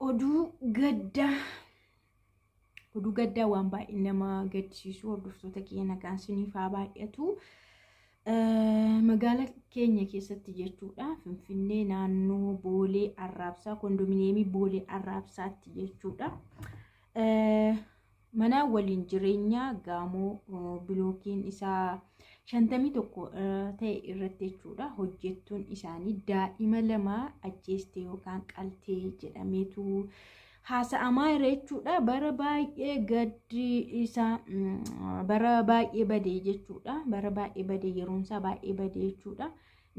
Oduu gaddaa, oduu gaddaa waan baay'ee nama gaddisiisu. Hordoftoota kiyya, nagaan isiniif haa baay'atu. Magaala keenya keessatti jechuudha, Finfinnee naannoo Boolee Arraabsaa, kondominiyeemii Boolee Arraabsaatti jechuudha. Mana waliin jireenyaa gaamoo bilookiin isaa 51 ta'e irratti jechuudha. Hojjettuun isaanii daa'ima 2 ajjeeste yookaan qaltee jedhameetu haasa'amaa jira jechuudha. Bara baay'ee gaddi isaa bara baay'ee badee jechuudha. Bara baay'ee badee, yeroon isaa baay'ee badee jechuudha.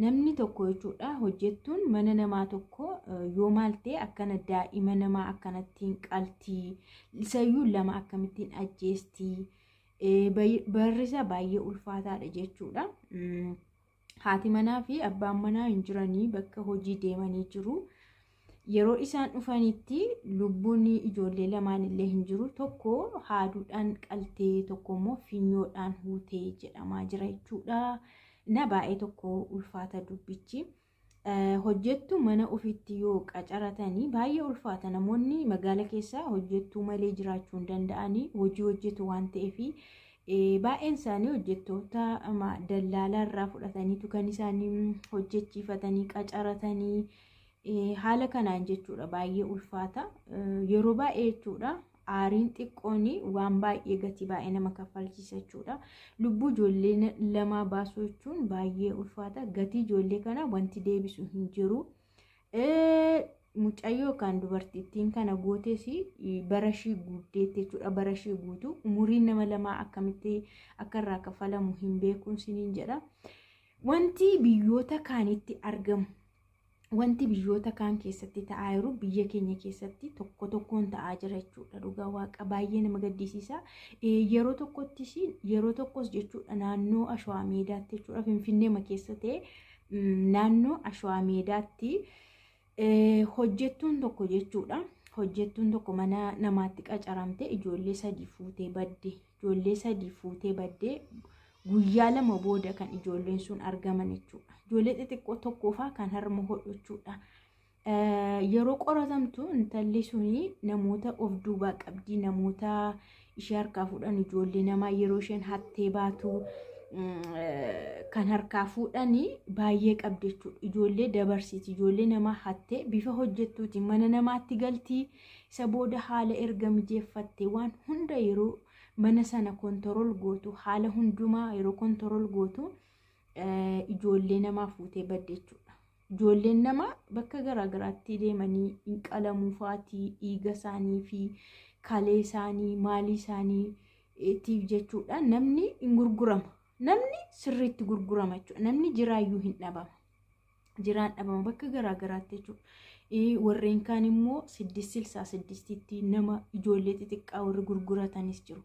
Namni tokko jechuudha, hojjettuun mana namaa tokko yoo maal ta'e akkana daa'ima namaa akkanattiin qaltii, isayyuu 2 akkamittiin ajjeestii? Barri isaa baay'ee ulfaataadha jechuudha. Haati manaa fi abbaan manaa hin jiranii, bakka hojii deemanii jiru. Yeroo isaan dhufanitti lubbuun ijoollee lamaan illee hin jiru. Tokko haaduudhaan qaltee, tokko immoo finyoodhaan huutee jedhamaa jira jechuudha. Na baay'ee tokko ulfaata dubbichi. Hojjettu mana ofiitti yoo qacaratanii baay'ee ulfaata. Namoonni magaala keessaa hojjettuu malee jiraachuu hin danda'anii, hojii hojjetu waan ta'eef baay'een isaanii hojjettoota dallaalaa irraa fudhataniitu kan isaanii hojjechiifatanii qacaratanii haala kanaan jechuudha. Baay'ee ulfaata yeroo baay'ee jechuudha. Aariin xiqqoon waan baay'ee gatii baay'ee nama kaffalchiisa jechuudha. Lubbuu ijoollee 2 baasuu jechuun baay'ee ulfaata. Gatii ijoollee kana wanti deebisu hin jiru. Mucayyoo yookaan dubartittiin kana gootes bara ishii guutteetti jechuudha. Bara ishii guutuu umuriin nama 2 akkamitti akka irraa kaffalamu hin beekuun siniin jedha. Wanti biyyoota kaanitti argamu, wanti biyyoota kaan keessatti ta'aa jiru biyya keenya keessatti tokko tokkoon ta'aa jira jechuudha. Dhugaa Waaqa baay'ee nama gaddisiisa. Yeroo tokkottis, yeroo tokkos jechuudha, naannoo Ashawaa Meedaatti jechuudha, Finfinneema keessa ta'e naannoo Ashawaa Meedaatti hojjettuun tokko jechuudha. Hojjettuun tokko mana namaatti qacaramte ijoollee 3 fuutee badde. Ijoollee 3 fuutee baddee guyyaa 2 booda kan ijoolleen sun argaman jechuudha. Ijoollee xixiqqoo tokkoofaa kan harma hodhu jechuudha. Yeroo qoratamtu intalli suni namoota of duubaa qabdi. Namoota ishee harkaa fuudhan, ijoollee namaa yeroo isheen hattee baatu kan harkaa fuudhanii baay'ee qabdi jechuudha. Ijoollee dabarsiti. Ijoollee namaa hattee bifa hojjettuutiin mana namaatti galtii. Isa booda haala erga mijeeffattee waan hunda yeroo mana sana control gootu, haala hundumaa yeroo control gootu ijoollee namaa fuutee badde jechuudha. Ijoolleen namaa bakka garaagaraatti deemanii hin qalamuu faatii, dhiiga isaanii fi kalee isaanii maalii isaanii tiif jechuudha. Namni hin gurgurama. Namni sirriitti gurgurama jechuudha. Namni jiraayyuu hin dhabama. Jiraan dhabama bakka garaagaraatti jechuudha. Warreen kaan immoo 666tti nama ijoollee xixiqqaa warri gurguratanis jiru.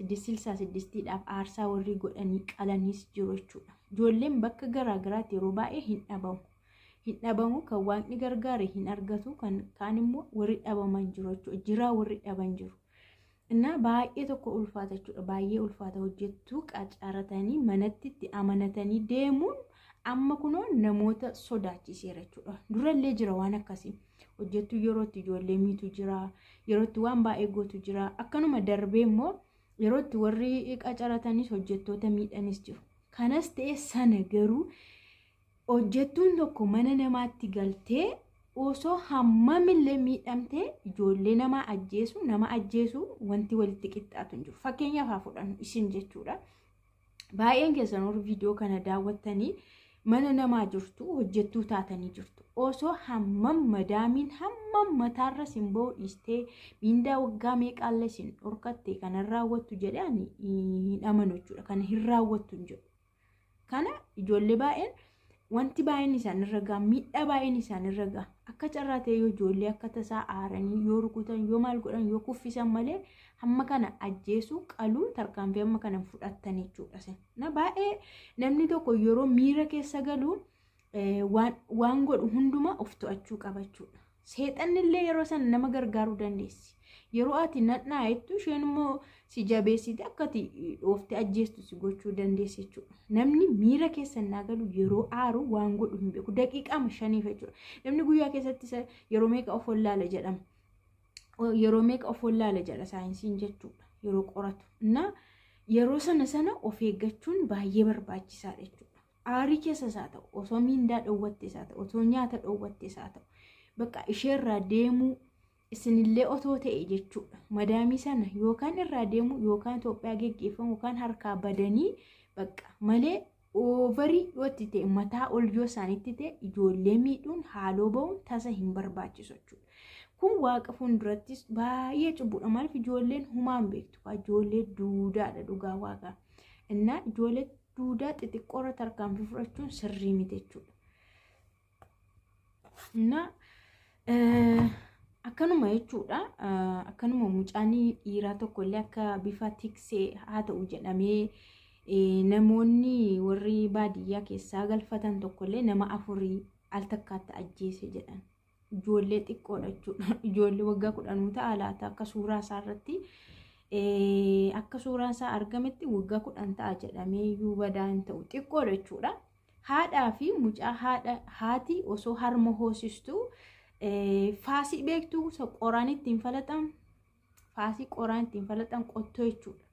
666tiidhaaf aarsaa warri godhanii qalanis jiru jechuudha. Ijoolleen bakka garaagaraatti yeroo baay'ee hin dhabamu. Hin dhabamu, kan Waaqni gargaare hin argatu, kan kaan immoo warri dhabaman jiru jechuudha. Jiraa warri dhaban jiru. Innaa baay'ee tokko ulfaata jechuudha. Baay'ee ulfaata. Hojjettuu qacaratanii manatti itti amanatanii deemuun amma kunoo namoota sodaachiseera jechuudha. Durallee jira waan akkasii. Hojjettuu yeroo itti ijoollee miitu jira. Yeroo itti waan baay'ee gootu jira. Akkanuma darbee immoo yeroo itti warri qacaratanis hojjettoota miidhanis jiru. Kanas ta'e sana garuu hojjettuun tokko mana namaatti galtee osoo hammamillee miidhamtee ijoollee namaa ajjeesu, nama ajjeesu wanti walitti qixxaatu hin jiru. Fakkeenyaaf haa fudhannu isin jechuudha. Baay'een keessan warri viidiyoo kana daawwattanii mana namaa jirtu, hojjettuu taatanii jirtu. Osoo hammam madaamiin hammam mataarra sin ba'u dhiistee miindaa waggaa meeqaallee sin dhorkatte kana raawwattu jedhee ani hin amanu jechuudha. Kana hin raawwattu hin jedhu. Kana ijoollee baay'een wanti baay'een isaan irra ga'a, miidhaa baay'een isaan irra ga'a. Akka carraa ta'e yoo ijoollee akka tasaa aaranii yoo rukutan, yoo maal godhan, yoo kuffisan malee hamma kana ajjeesuu, qaluu, tarkaanfii hamma kana fudhattan jechuudha. Na baay'ee namni tokko yeroo miira keessa galu waan godhu hundumaa of to'achuu qaba jechuudha. Seexanni illee yeroo sana nama gargaaruu dandeessi. Yeroo ati nadhaa jettu isheen immoo si jabeessite akka ati dhooftee ajjeestu si gochuu dandeessi jechuudha. Namni miira keessa naa galu yeroo aaru waan godhu hin beeku. Daqiiqaama 5f jechuudha. Namni guyyaa keessatti yeroo meeqa of wallaala jedhama. Yeroo meeqa of wallaala jedha saayinsiin jechuudha yeroo qoratu. Na yeroo sana sana of eeggachuun baay'ee barbaachisaadha jechuudha. Aarii keessas haa ta'u, osoo miindaa dhoowwattes haa ta'u, osoo nyaata dhoowwattes haa ta'u, bakka isheerraa deemuu isinillee otoo ta'e jechuudha. Madaamii sana yookaan irraa deemuu yookaan Itoophiyaa geggeeffamu yookaan harkaa badanii bakka malee oovarii yoo itti ta'e, mataa ol yoo isaanitti ta'e, ijoollee miidhuun haaloo ba'uun tasa hin barbaachisu jechuudha. Kun waaqa fuuldurattis baay'ee cubbuudha. Maaliif ijoolleen humaan beektu? Ijoollee duudaadha dhugaa waaqaa. Innaa ijoollee duudaa xixiqqoorra tarkaanfii fudhachuun sirrii miti jechuudha. Innaa akkanuma jechuudha. Akkanuma mucaan dhiiraa tokkollee akka bifa tiksee haa ta'u jedhamee namoonni warri baadiyyaa keessaa galfatan tokkollee nama 4 al takkaatti ajjeese jedhan. Ijoollee xiqqoodha jechuudha. Ijoollee waggaa 10 ta'a laata akka suuraa isaa irratti, akka suuraan isaa argametti waggaa 10 ta'a jedhamee iyyuu badaa hin ta'u, xiqqoodha jechuudha. Haadhaa fi mucaa haadha haati osoo harma hoosistuu faasii beektuu qoraan ittiin falaxan, faasii qoraan ittiin falaxan, qottoo jechuudha.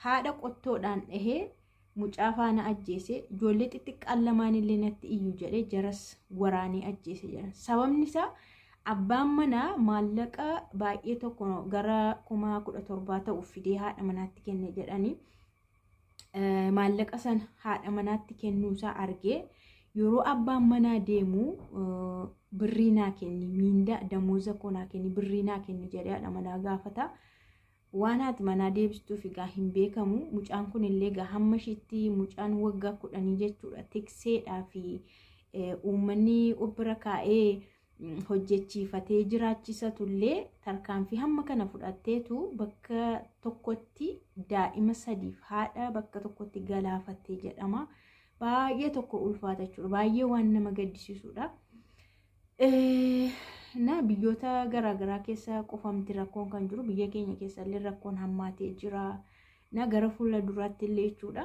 Haadha qottoodhaan dhahee mucaa faana ajjeese. Ijoollee xixiqqaan lamaan illee natti iyyuu jedhee jaras waraanee ajjeese jedhan. Sababni isaa abbaan manaa maallaqa baay'ee tokko gara 17,000 ta'u fidee haadha manaatti kenne jedhanii, maallaqa sana haadha manaatti kennuusaa argee yeroo abbaan manaa deemu birrii naa kenni, miindaa damooza koo naa kenni, birrii naa kenni jedhee haadha manaa gaafata. Waan haati manaa deebistuuf egaa hin beekamu. Mucaan kun illee egaa hamma ishiitti mucaan waggaa 10 jechuudha. Tikseedhaa fi uummanni of bira kaa'ee hojjechiifatee jiraachisatullee tarkaanfii hamma kana fudhatteetu bakka tokkotti daa'ima 3f haadha bakka tokkotti galaafattee jedhama. Baay'ee tokko ulfaata jechuudha. Baay'ee waan nama gaddisiisudha. Na biyyoota garaagaraa keessa qofamti rakkoon kan jiru, biyya keenya keessa illee rakkoon hammaatee jira. Na gara fuula duraatti illee jechuudha.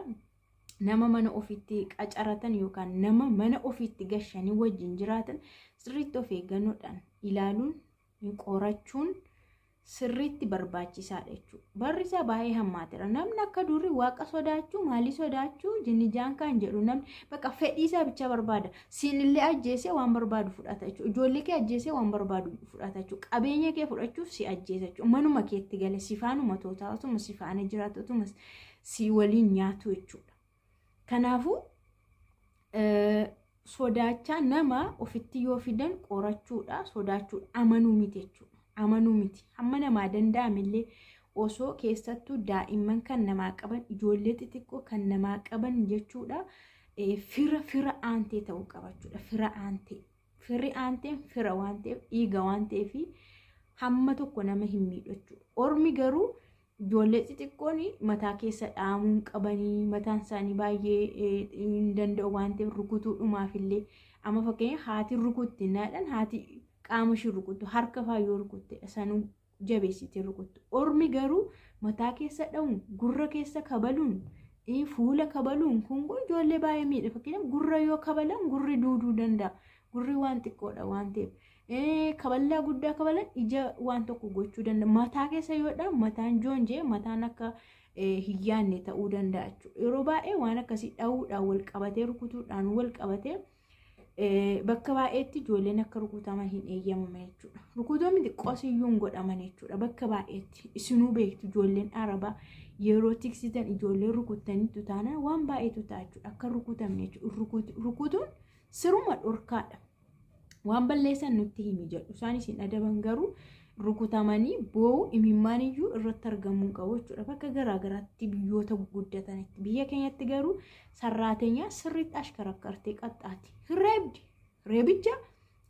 Nama mana ofiitti qacaratan yookaan nama mana ofiitti gashanii wajjin jiraatan sirriitti of eeggannoodhaan ilaaluun, qorachuun sirriitti barbaachisaadha jechuudha. Barri isaa baay'ee hammaateera. Namni akka durii waaqa sodaachuu, maalii sodaachuu, jinnijaan kan jedhu namni bakka fedhii isaa bicha barbaada. Siinillee ajjeesee waan barbaadu fudhata jechuudha. Ijoollee kee ajjeesee waan barbaadu fudhata jechuudha. Qabeenya kee fudhachuuf si ajjeesa jechuudha. Manuma keetti gale si faanuma tootaa otuma si faana jiraatu otuma si waliin nyaatu jechuudha. Kanaafuu sodaachaa nama ofitti yoo fidan qorachuudha, sodaachuudha, amanuu miti jechuudha. Amanuu miti. Hamma namaa danda'amillee osoo keessattuu daa'imman kan namaa qaban, ijoollee xixiqqoo kan namaa qaban jechuudha. Fira aantee ta'uu qaba jechuudha. Fira aantee. Firri aanteen fira waan ta'eef, dhiiga waan ta'eef hamma tokko nama hin miidhu jechuudha. Ormi garuu ijoollee xixiqqoon mataa keessa dhaamuu qabanii, mataan isaanii baay'ee hin danda'u waan ta'eef rukutuudhumaaf illee, amma fakkeenya haati rukutti naadhaan haati qaama ishii rukuttu, harka faa yoo rukutte sanuu jabeessitee rukuttu. Ormi garuu mataa keessa dha'uun, gurra keessa kabaluun, fuula kabaluun kun ijoollee baay'ee miidha. Fakkeenyaaf gurra yoo kabalan gurri duuduu danda'a. Gurri waan xiqqoodha waan ta'eef. Kaballaa guddaa kabalan ija waan tokko gochuu danda'a. Mataa keessa yoo dha'an mataan joonjee, mataan akka hin yaadne ta'uu danda'a jechuudha. Yeroo baay'ee waan akkasii dha'uudhaan wal qabatee, rukutuudhaan wal qabatee bakka baay'eetti ijoolleen akka rukutaman hin eeyyamaman jechuudha. Rukutuu miti, qosiyyuu hin godhaman jechuudha bakka baay'eetti. Isinuu beektu, ijoolleen arabaa yeroo tiksitan ijoolleen rukuttaniitu taanaan waan baay'eetu ta'a jechuudha. Akka rukutamne jechuudha. Rukutuun siruma dhorkaadha. Waan balleessan nutti himi jedhu, isaan isin adaban, garuu rukutamanii boo'u imimmaan iyyuu irratti argamuu qabu jechuudha. Bakka garaagaraatti biyyoota guddatanitti. Biyya keenyatti garuu sarraateenyaa sirriitti ashkarakkartee qaxxaati. Hirreebdi. Reebicha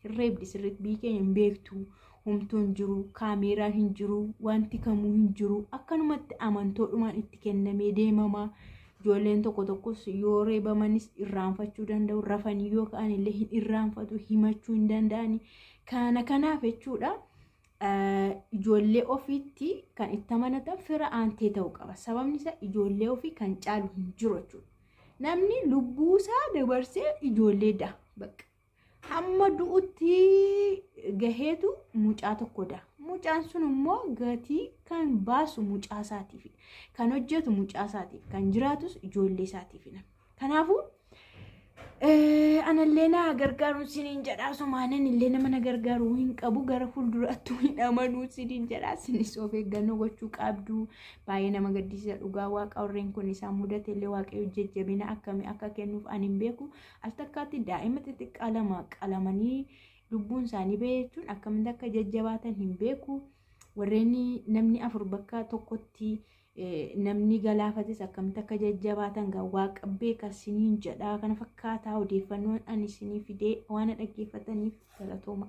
hirreebdi sirriitti, biyyi keenya hin beektu. Humtuu hin jiru, kaameeraan hin jiru, wanti kamuu hin jiru. Akkanumatti amantoodhumaan itti kennamee deemama. Ijoolleen tokko tokkos yoo reebamanis irraanfachuu danda'u. Rafanii yoo ka'an illee hin irraanfatu, himachuu hin danda'ani. Kana kanaaf jechuudha. Ijoollee ofiitti kan itti amanatan fira aantee ta'uu qaba. Sababni isaa ijoollee ofii kan caalu hin jiru jechuudha. Namni lubbuusaa dabarsee ijoollee da'a. Bakka hamma du'utti gaheetu mucaa tokko da'a. Mucaan sun immoo gatii kan baasu mucaa isaatiif, kan hojjetu mucaa isaatiif, kan jiraatus ijoollee isaatiif. Kanaafuu anallee na gargaaruun siniin jedhaa, sumaanan illee nama na gargaaruu hin qabu, gara fuuldurattuu hin amanuu siniin jedhaa. Sinis of eeggannoo gochuu qabdu. Baay'ee nama gaddisiisa dhugaa waaqa. Warreen kun isaan mudate illee Waaqayyo jajjabina akkamii akka kennuuf ani hin beeku. Al takkaatti daa'ima xixiqqaa 2 qalamanii lubbuun isaanii bahee jechuun akkamitti akka jajjabaatan hin beeku. Warreen namni 4 bakka tokkotti namni galaafates akkamitti akka jajjabaatan gaa waaqa beeka siniin jedhaa. Kana fakkaataa odeeffannoon ani isinii fidee, waan dhaggeeffataniif galatooma.